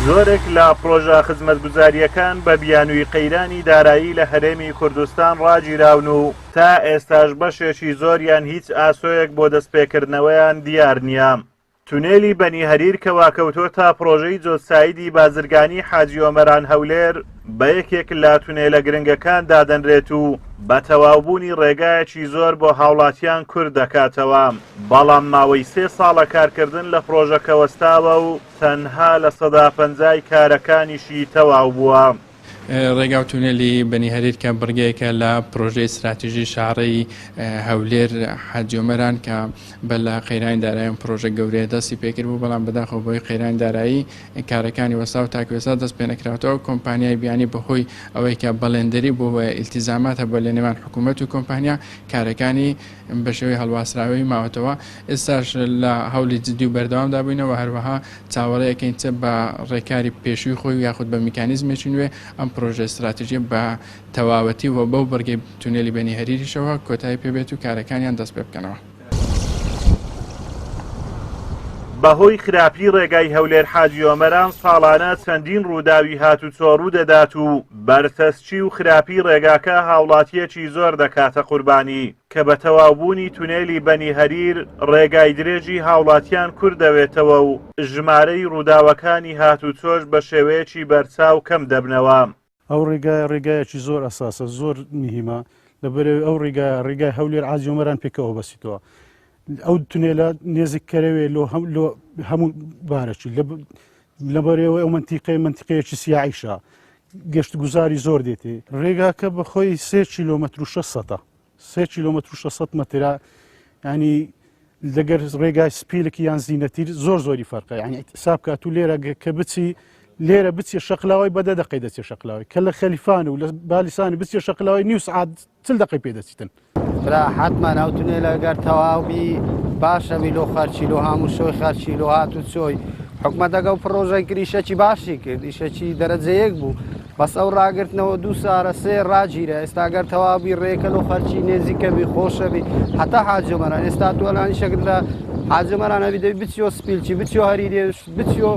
زۆرێک لە پڕۆژە خزمەتگوزارییەکان بە بیانووی قەیرانی دارایی لە هەرێمی کوردستان ڕاگیراون و تا ئێستاش بەشێکی زۆریان هیچ ئاسۆیەک بۆ دەستپێکردنەوەیان دیار نییە. تونێلی بەنی هەریر کە واکەوتۆتە پڕۆژەی جۆتسایدی بازرگانی حاجی ئۆمەران هەولێر بە یەکێک لە تونێلە گرنگەکان دادەنرێت و بە تەواوبوونی ڕێگایەکی زۆر بۆ هاوڵاتیان کورت دەکاتەوە، بەڵام ماوەی سێ ساڵە کارکردن لە پڕۆژەکە وەستاوە و تەنها 50% ی کارەکانیشی تەواو بووە. ڕێگا و تونێلی بەنی هەریر کە بڕگەیەکە لە پرۆژەی ستراتیژی شاڕێی هەولێر حاجی ئۆمەران کە بە لە قەیرانی دارایی ئەم پرۆژە گەورەیە دەستی پێکرد بوو، بەڵام بەداخەوە بەهۆی قەیرانی دارایی کارەکانی وەستا و تاکو ئێستا دەست پێنەکراوەتەوە. کۆمپانیای بیانی بەهۆی ئەوەی کە بەڵێندەری بووە و ئیلتیزامات هەبووە لە نێوان حکوومەت و کۆمپانیا کارەکانی بە شێوەی هەڵواسراوی ماوەتەوە. ئێستاش لە هەوڵی جدی و بەردەوامدا بووینە و هەروەها چاوەڕێ ئەکەین چ بە ڕێکاری پێشووی خۆی و یاخود بە میکانیزمێکی نوێ ئەم پرۆژە ستراتیژیە بە تەواوەتی و بەو بڕگەی تونێلی بەنی هەریریشەوە کۆتایی پێ بێت و کارەکانیان دەست پێ بکەنەوە. بەهۆی خراپی ڕێگای هەولێر حاجی ئۆمەران ساڵانە چەندین ڕووداوی هاتوچۆ ڕوودەدات و بەرتەسکی و خراپی ڕێگاکە هاوڵاتییەکی زۆر دەکاتە قوربانی. کە بە تەواوبوونی تونێلی بەنی هەریر ڕێگای درێژی هاوڵاتیان کورت دەوێتەوە و ژمارەی ڕووداوەکانی هاتوچۆش بە شێوەیەکی بەرچاو کەم دەبنەوە. ئەو ڕێگایە ڕێگایەکی زۆر ئەساسە زۆر مهمە لەبەرەوەی ئەو ڕێگایە ڕێگای هەولێر عاجی ئۆمەران پێکەوە بەسیتەوە ئەو تونێلە نێزیک کەرەوێ لۆ هەم لۆ هەموو بارەکی لەبەرەوەی ئەو منتیقەی منتیقەیەکی سیاعیشە گەشت گوزاری زۆر دێتێ ڕێگاکە بەخۆی سێ کیلۆمەتر و 600 سێ کیلۆمەتر و 600 مەترە ینی لەگەر ڕێگای سپیلک یان زیینەتیر زۆر زۆری فەرقە ینی حساب کات و لێرە کە بچی لێرە بچێ شەقلاوی بەدە دقی دەچێ شەقلاوی کە لە خەلیفان و لە بالیسانی بچێ شەقلاوی نیو سعات چل دقی پێ دەچیتن. برا حەتمەن ئەو تونێلە گەر تەواو بی باشە بی لۆ خەرچی لۆ هاموشۆی خەرچی لۆ هات و چۆی حکومەتەکە و پڕۆژەی کرد ئیشەکی باشی کرد ئیشەکی دەرەجە یەک بوو بەس ئەو ڕاگرتنەوە دوو سارە سێ ڕاگیرە ئێستا گەر تەواو بی ڕێکە لۆ خەرچی نێزیکە بی خۆشە بی هەتا حاجۆمەران ئێستا تو ئەلانی شەکر لە حاجۆمەران ئەبی دەبی بچیۆ سپیلچی بچیۆ هەریرێ بچیۆ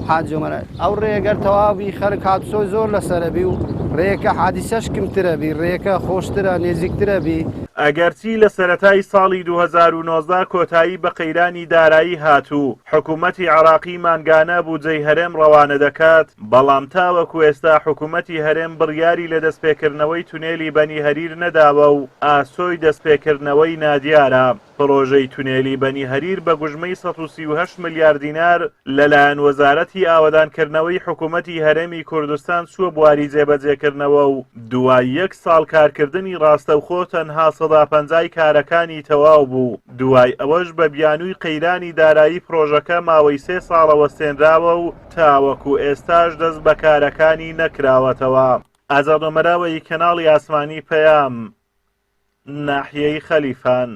حاجی عومەر ئەو ڕێیە گەر تەواو بی خەرک هاتوچۆی زۆر لەسەرە بی و ڕێیەکە حادیسەش کمترە بی ڕێیەکە خۆشترە نێزیکترە بی. ئەگەرچی لە سەرەتای ساڵی 2019 کۆتایی بە قەیرانی دارایی هات و حکومەتی عێراقی مانگانە بودجەی هەرێم ڕەوانە دەکات، بەڵام تاوەکو ئێستا حکومەتی هەرێم بڕیاری لە دەستپێکردنەوەی تونێلی بەنی هەریر نەداوە و ئاسۆی دەستپێکردنەوەی نادیارە. پڕۆژەی تونێلی بەنی هەریر بە گوژمەی 138 ملیار دینار لەلایەن وەزارەتی ئاوەدانکردنەوەی حکوومەتی هەرێمی کوردستان چووە بواری جێبەجێکردنەوە و دوای یەک ساڵ کارکردنی ڕاستەوخۆ تەنها 50% کارەکانی تەواو بوو، دوای ئەوەش بە بیانووی قەیرانی دارایی پڕۆژەکە ماوەی سێ ساڵە وەستێنراوە و تاوەکو ئێستاش دەست بە کارەکانی نەکراوەتەوە. ئازاد ئۆمەراوەیی کەناڵی ئاسمانی پەیام، ناحیەی خەلیفان.